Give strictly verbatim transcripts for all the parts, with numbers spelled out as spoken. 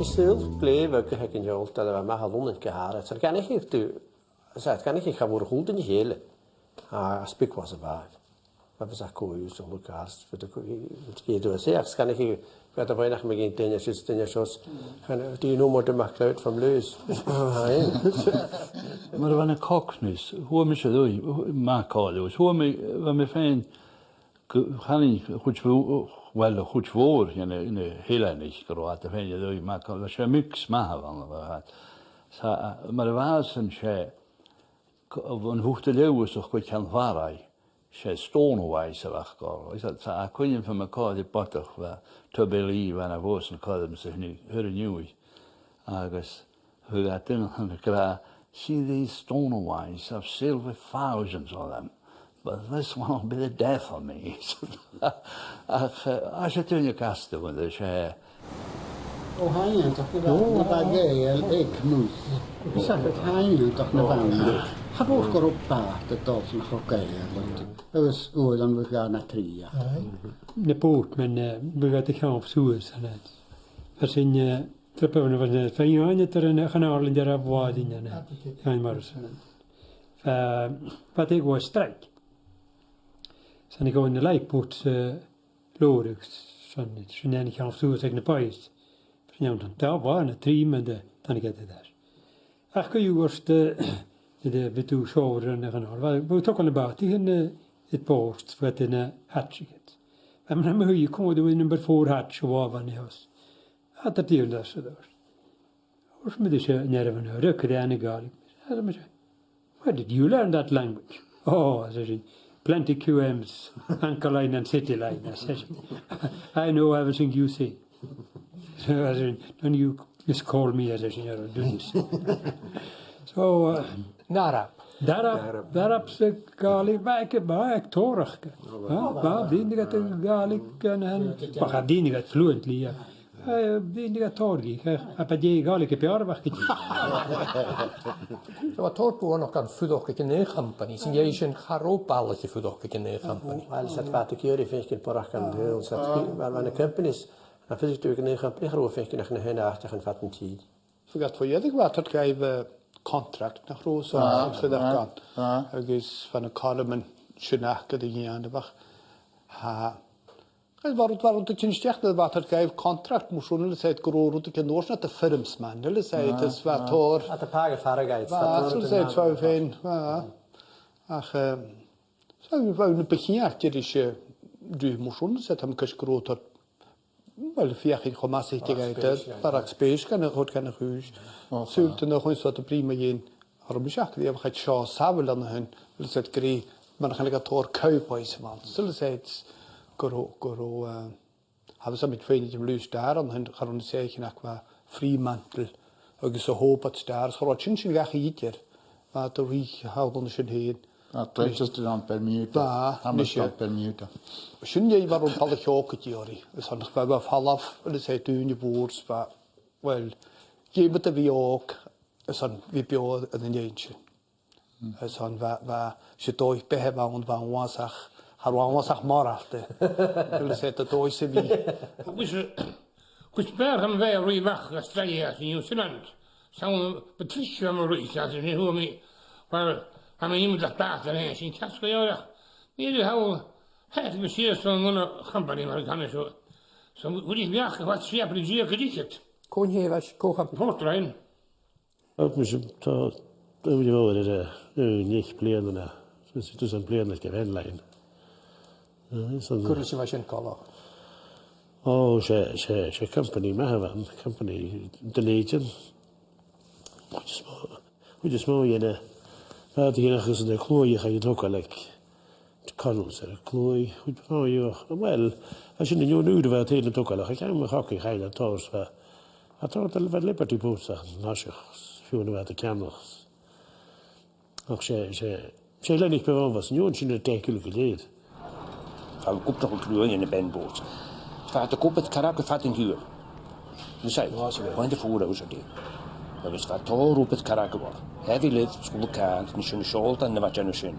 Saoghal glè bheag aig an t-seòladairean, a bha math a' Lunnainn gu h-àraid. 'S a' cheannaich thu, 's a' cheannaich cha mhòr a h-uile duine a chèile. Ah, as big was a bag. That was a cool use to look at, but the co-, you do a say, 's a' cheannaich thu, bha iad a' faighneachd mu dheidhinn duine seo, duine seo. Can, do you know Murdo MacLeod from Lewis? Aye. Mar a bha na Cockneys, fhuair mise dòigh, math còmhla, fhuair mi, bha mi fhèin, gu, chan eil, a' chuid mhò-, well, a' chuid mhòr, na, na h-Eileanaich, gu robh iad a' faighneachd dòigh, math còmhla, 's e mix math a bh' ann, a bha iad. 'S a, mar a bha sin, 's e, c-, bhon bhuaithe Leòdhasach gu Ceann Bharraigh, 's e Stornoway a bh' aca. Is tha, tha cuimhne agam far am bu chòir bodach, bha Tubby Lee, bha na bhos an cothrom sa hni-, hur an iuí. Agus bha daoine ag ràdh, "See these Stornoways, I've sailed with thousands of them, but this one will be the death of me." Ach, eh, 's e daoine gasta a bh' ann, 's e. Ò, tha e iongantach na bh' ann, na bh' ann aig Muic. Is e, tha e iongantach na bh' ann. Cha mhòr gun robh bàta a' dol 's nach robh Gàidheal ann. Agus uaireannan bha dhà no trì aca. Aye. Na boatmen, eh, bha iad a' ceangal suas an sin. Bha sin, eh, trip a bh' ann, bha sin, bha iad a' dol a Chàrlabhagh an dèidh a' bhàta an sin, eh, Iain Morrison. Bha, bha iad a' gabhail strike. 'S ann a' gabhail na lifeboats, eh, lòraidh, 's ann, sin an ceangal suas aig na boys. Sin an, dà bhàta no trì, mar a thàinig iad air ais. Ach co-dhiù, eh, nuair a bhiodh tu seòmar an sin, bha, bha togail na bàta, eh, aig port, bha iad na hatch aca. Bha mi nam shuidhe còmhla ri number four hatch a bha ann an seo. Tha iad a' dèanamh an-dràsta. Thuirt mi ris an fhear a bh' ann, "Rugadh e ann an Gàidhlig?" Thuirt mise, "Where did you learn that language?" "Oh," ars esan, "plenty Q Ms, Anchor Line and City Line," ars esan. "I know everything you say." So, ars esan, "Don't you just call me," ars esan, "you're a doozy." So, uh, Darab. Darab, darab sa Ghàidhlig, bha e, bha e tòrr aca. Bha, bha, bha daoine a' Ghàidhlig, an, an, bha daoine fluently, yeah. Eh, bha daoine a' tòrr dhi, eh, a bha dè Gàidhlig a b' fheàrr a bh' aca. So, bha tòrr buannachd ann fuireach aig an aon chompanaidh, 's an dèidh sin cha robh ball aig fuireach aig an aon chompanaidh. Well, 's e bha thu ag iarraidh faicinn barrachd an t-saoghail, 's e, bha, bha na companies, na physics aig an aon chompanaidh, cha robh faicinn ach na h-aon àiteachan fad an tìr. Bha iad fo dheireadh, bha iad a' gabhail, eh, contract nach robh, so, ah, sin a bh' ann. Ah. Agus bha na cothroman sin aca a dhèanamh ach. Tha. Agus bha rud, bha rud a' tighinn a-steach nuair a bha iad a' gabhail contract mar sin, leis a' gun robh rud aig an uair sin, the firmsman, leis a' gun robh tòrr. At the paga faragaid. Bha, so, leis a' gun robh fhèin, bha. Ach, eh, so, bha na bu chinnteach ris, eh, rud mar sin, leis a' gun robh tòrr Well, feuchainn cho math 's a thigeadh e, barrachd spèis gun a' chur gun a' chùis. Siud an aon chuid a bha brìgh mu dheidhinn, a bha mi seachad a' dèanamh, chaidh seo a' sabhail an sin, leis a' gun robh, mar a chanadh iad, tòrr cowboys a bh' ann. Siud leis a' gun robh, gun robh, eh, tha fhios agam, fhèin, aig an Blue Star an sin, cha robh na soithichean ach bha Fremantle agus a' Hobart Star, cha robh sin, sin gach idir. Bha iad a' ruith thall an sin fhèin. Ah, Gloucester ann am Bermuda. Bha, Hamilton ann am Bermuda. Sin e, bha rud ball-coise gu dearbh. Is ann, bha, bha falbh, leis a' daoine mhòr, bha, well, dh'fheumadh tu a bhith òg, is ann, bhith beò air an fheadhainn sin. Is ann, bha, bha, 's e dòigh beatha a bh' ann, bha uabhasach, cha robh uabhasach moralta. Leis a' dòigh sa bhith. Agus, eh, Agus b' fheàrr dhomh a bhith a' ruith a-mach gu strì às an New Zealand. 'S ann, bu trice dhomh a ruith às an sin, fhuair mi, well, tha mi iomadach bàta an sin, ceart gu leòr. Bha mi air a thogail, theab mi sìos ann an company mar a chanas iad. So, bha mi a' feuchainn ri siapadh deug a dh'fhichead. Cò an tè a bha, cò an company? Port Ryan. Thug mise, tha, tha mi a' dol air, eh, naoi bliadhna, is tusa am bliadhna aig a' Van Line. Eh, is ann. Cò ris a bha sin coltach? Ò, 's e, 's e, 's e company math a bh' ann, company Dùn Èideann. Chuid as motha, chuid as motha dhen, eh, bha iad a' dèanamh agus an cluaidh a chaidh an togail aig Colonel, 's e cluaidh, chuid, ò, ò, well, tha sin an aon uair a bha iad fhèin a' togail, ach aig àm a' chogaidh chaidh iad tòrr, 's bha, bha tòrr de, bha Liberty Boats ach an toiseach, fiù 's a bha iad a' ceannach. Ach 's e, 's e, 's e leanabh bu mhotha a bh' ann, 's an aon sin a dh'fhàg uile gu lèir. Bha gobnait a' chruidh ann am Ben Boats. Bha iad ag obair carragh fad an t-siubhail. Nise, bha iad a' fuireach anns a' dè. Agus bha tòrr obair carragh a bh' ann. Heavy lift, sgoil càil, nise, na seòladairean a bha a' dèanamh sin.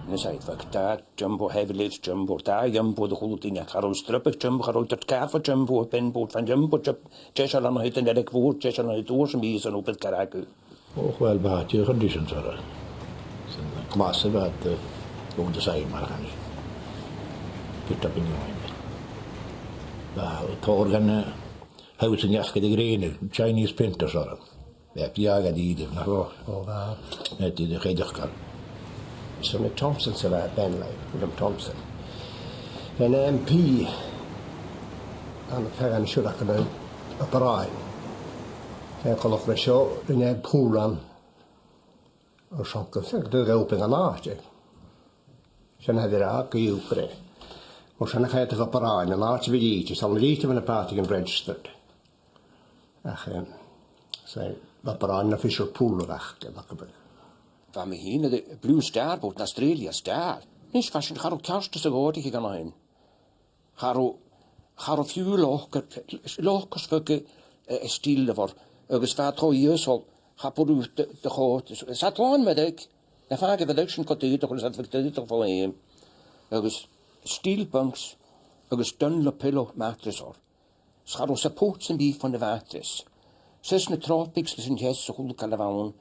Nis e, bha dà jumbo, heavy lead jumbo, dà jumbo do chuala daoine, cha robh strap aig jumbo, cha robh iad a' toirt càil bho jumbo, a' bhean bhòt, bha jumbo, jumbo, deiseil ann an siud an eileag mhòr, deiseil ann an siud uair sam bith san obair car aca. Och, uill, bha e dìreach an conditions orra. Sin, mas e bha iad, eh, going to sign mar a chanas. Put up in the oil. Bha tòrr dhen, eh, housing aca de ghrèin, Chinese painters orra. Bha e biadh a dhìth, nach robh? O, bha. Bha e dìreach cho dìreach. Is e Nick Thompson sa bha, bean leam, William Thompson. Bha an M P, an fhear an siúr aca na, a Bryan. Bha e coltach ri seo, rinne e pùran. Airson gun, sin gu dè obair an àite. Sin a bha e ag ràdh, gu dè obair e. Mar sin a chaidh e gu Bryan, an àite a bha e, 's ann a bha e, bha na pàirtean registered. Ach, em, so, bha Bryan an official pùl a bh' aca, bha e gu bhith. Bha mi fhìn air a' Blue Star boat, an Australia Star. Nis, bha sin, cha robh ceartas a dh'òraich aig an àm. Cha robh, cha robh fiù 's loch-, loch-, eh, eh, steel a bh' oirre, agus bha e cho ìosal, cha b' urrainn dhut do, do chòta. Is, is e tlàin mar aig, na fàg a bh' aig sin cho dìreach, agus a bh' aig dìreach fo aon. Agus steel bunks, agus Dunlop pillow mattress orra. Is cha robh support sam bith fon a' mhatras. Sia na tropics leis an teas 's a h-uile càil a bh' ann.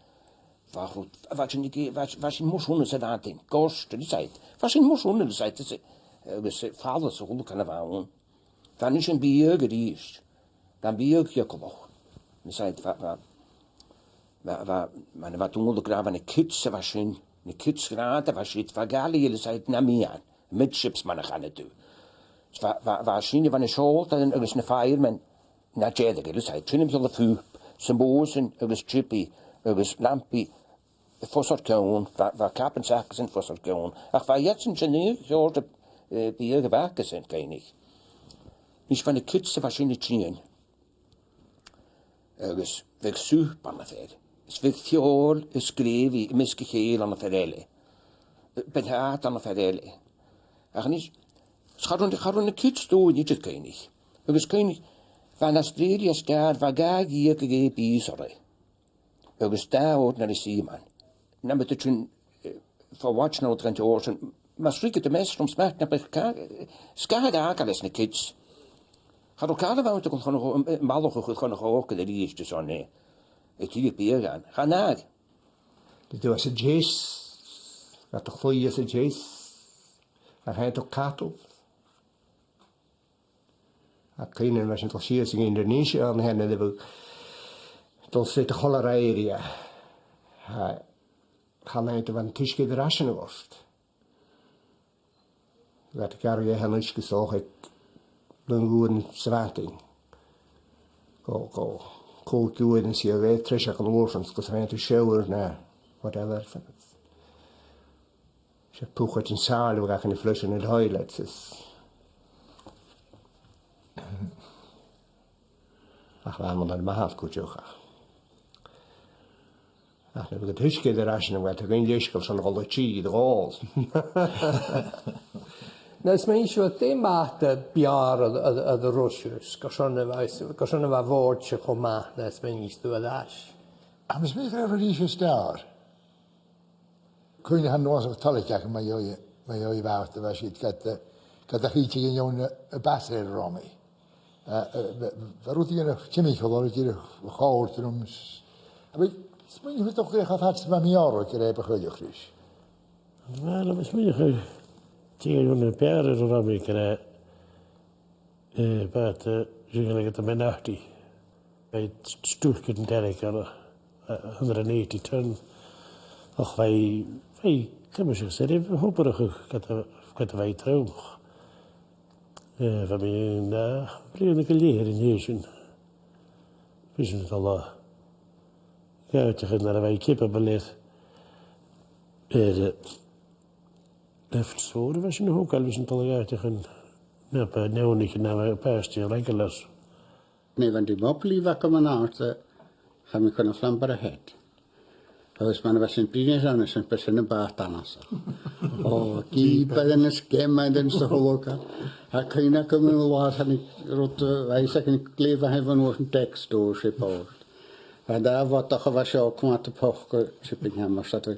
Bha, bha sin, bha, bha sin mar sin anns a' mhadainn. Gosh, tha mi a' smaoineachadh. Bha sin mar sin anns a' mhadainn, agus, eh, agus, eh, fala 's a h-uile càil a bh' ann. Bha a-nis am biadh a-rithist. Bha am biadh eagalach. Tha mi a' smaoineachadh, bha, bha, bha, bha, mar a bha Dòmhnall ag ràdh, bha na kids a bha sin, na kids grànda a bha siud, bha galley, tha mi a' smaoineachadh, na meadhan. Midships mar a chanadh tu. Is bha, bha, bha sinne, bha na seòladairean agus na firemen na dèideag, is e, tha mi a' smaoineachadh, fup, St Mòsan agus Chippy agus Lampy fos air ceann, bha, bha Captain Sackerson fos air ceann. Ach bha iadsan sin, eh, seòrsa, eh, biadh a bh' acasan, cuimhnich. Nis bha na kids a bha sin a' tighinn. Agus bhiodh soup ann am fear. Is bhiodh feòil is gravy am measg a chèile ann am fear eile. Buntàta ann am fear eile. Ach a-nis, is cha robh, cha robh na kids dùinte idir, cuimhnich. Agus cuimhnich, bha an Australia Star, bha dhà dheug a dhà bìos oirre. Agus dà ordinary seaman. Nam biodh tu, eh, fo watch no gan teòrsan, mas ruigeadh tu mess rium, 's mathaid nam biodh ca-, sgath aca leis na kids. Cha robh càil a bh' ann ach a' dol chun a' cho-, am, am balach a chur chun a' choca a-rithist airson, eh, a' tighinn a-steach dhan, chan eil. Bha thu às a deas, bha thu a' cluich às a deas, a' coimhead cattle. Ach cuimhnich, bha sinn a' dol sìos gu Indonesia an sin, a bha, a' dol suas a' Cholar Area. Tha, chan eil, bha an t-uisge air ais an uairst. Bha iad a' gearradh an uisge 's dòcha aig leth-uair sa mhadainn. Gu, gu, còig uairean 's a bha e treis aig an uair sin, gus am faigheadh tu shower no whatever. 'S e pucaidean sàil a bh' aca a' flush na toilets is. Ach bha e math cuideachd. Ach nam biodh an t-uisge air ais an uair, tha cuimhne leisgeul son a dhol a tìr, a dhol. Nam biodh sibh a' dèanamh bàta b' fheàrr a, a, a, a' ruith, carson a bha, carson a bha a' bhòrd seo cho math, nam biodh sibh a' dol air ais. Agus bha e gu math stèidhichte. Cuimhnich an uair sin, tha toil aige mu dheidhinn, mu dheidhinn bàta, bha siud gad, gad a' chuid a dh'fheumadh a bàta air Romaidh. Eh, eh, bha, bha rudeigin a' tighinn a-mach, a' dol a dh'fheuchainn a' chòrd rium. A bheil, smaoinich thu gu robh e cho fada 's a bha mi orra, gu robh e a' choinneachadh ris? Uill, bha mi a' smaoineachadh, tha e a' dèanamh beagan air an Romaidh gu robh, eh, bàta, eh, sin a leithid a' Menotti. Bha e st-, stuck air an deireadh air, eh, a hundred and eighty ton. Ach bha e, bha e, cuimhne agam-sa, a' toirt a h-obrachadh ged a, ged a bha e trom. Eh, bha mi ann, eh, bliadhna gu leth air an taobh sin. Bha sinn a' dol a dh'àiteachan nuair a bha e capable air, air, eh, lifts mhòra, bha sinn a' togail, bha sinn a' dol a dh'àiteachan na b' e neònaichean na b' e pàistean regulars. Nuair a bha an dìmeoplaidh a bh' agam an àite, eh, chaidh mi chun a' Flamborough Head. Agus mar a bha sinn a' bruidhinn air sin, b' e sin am bàta annasach. O, gìobair is geamairean is a h-uile càil. Tha cuimhne agam an latha, thàinig rud, eh, bha e shuas aig an glèidheadh a bh' ann an uair sin, Dexter Shipping. Bha an dà bhàta a bha seo, Comata Poca Shipping Hammers, a bha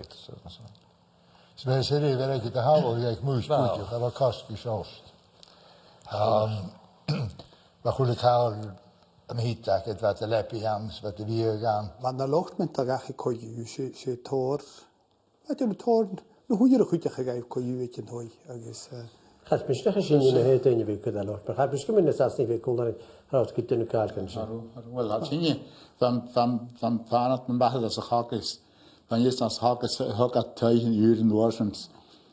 project, so, so. Is bha sin, bha airgead a' tachairt aig muinntir, cha robh cosgais ort. Um, bha a h-uile càil a bh' agad, bha iad a' leabaidh ann, bha iad a' bhiadhadh ann. Bha an allotment a' dol dhachaigh co-dhiù, 's e, 's e tòrr, bha iad an tòrr na h-uiread a chuideachadh dhaibh co-dhiù aig an taigh, agus, eh, Cha robh mise, nach e sin na h-aon duine a bha a' cur allotment, cha robh mise gu mì-fhàs na bha còmhla ri, cha robh cuid de na càil sin. Cha robh, cha robh, uill, tha sinne, bha, bha, bha, bha, bha, bha, bha, bha, bha, bha, bha, thug iad taighean ùra an uair sin.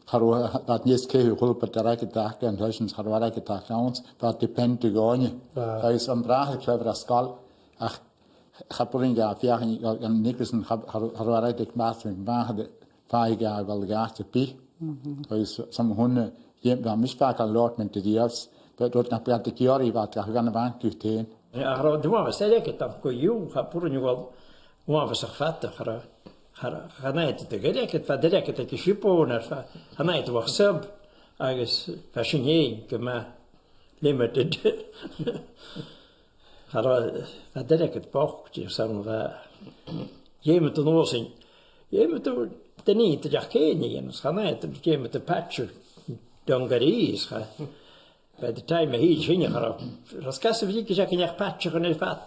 Cha robh, bha iad nas ceuchailte a h-uile pàirt airgid a bh' aca an taigh sin, cha robh airgead aca ann, bha iad dependent air dhaoine. Ah. Agus am bràthair a' cleachdadh a' sgoil, ach cha b' urrainn dha feuchainn, an Nicholson, cha, cha, cha robh airgead aig Martin MacMhathain, fàgadh a bheil gasta bith. Mhm. Agus sa mhòine, dh'fheumadh mise fàgail allotment a-riamh, but rud nach b' fheudar dha iarraidh, bha iad ga chur dhan a' bhanc dhut fhèin. Ach cha robh, dè bha, 's e airgead a bh' aca co-dhiù, cha b' urrainn dhomh uabhasach fada, cha robh, cha robh, cha robh iad a' dol airgead, bha airgead aig an ship owner, bha, cha robh iad a' dol a sub, agus bha sin fhèin gu math limited. Cha robh, bha airgead bochd, dè 's ann a bha. Dh'fheumadh tu an uair sin, dh'fheumadh tu, dè nì thu, dè thachair, chan eil, dh'fheumadh tu patch dungarees, cha. By the time a thill sinne, cha robh, cha robh sgath sa bhriogais againn ach patch a chur air fad.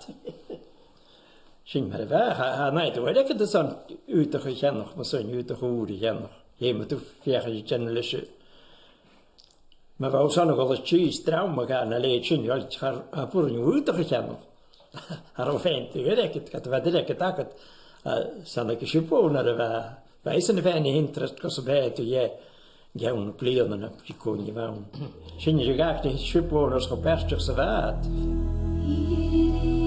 Sin mar a bha, cha, cha robh airgead airson aodach a cheannach, mar sin, aodach ùr a cheannach. Dh'fheumadh tu feuchainn ri dèanamh leis a Ma bha sinn a' dol a-staigh, 's drama gan a leithid sin, uill, cha, cha b' urrainn dhut aodach a cheannach. Cha robh feum air airgead, ged a bha airgead agad, eh, 's ann aig an ship owner a bha, bha esan a' faighinn an interest gus am biodh tu dheth, dheth, bliadhna no dè cho fada a bh' ann. Sin a dh'fheuch na ship owners cho beairteach 's a bha iad.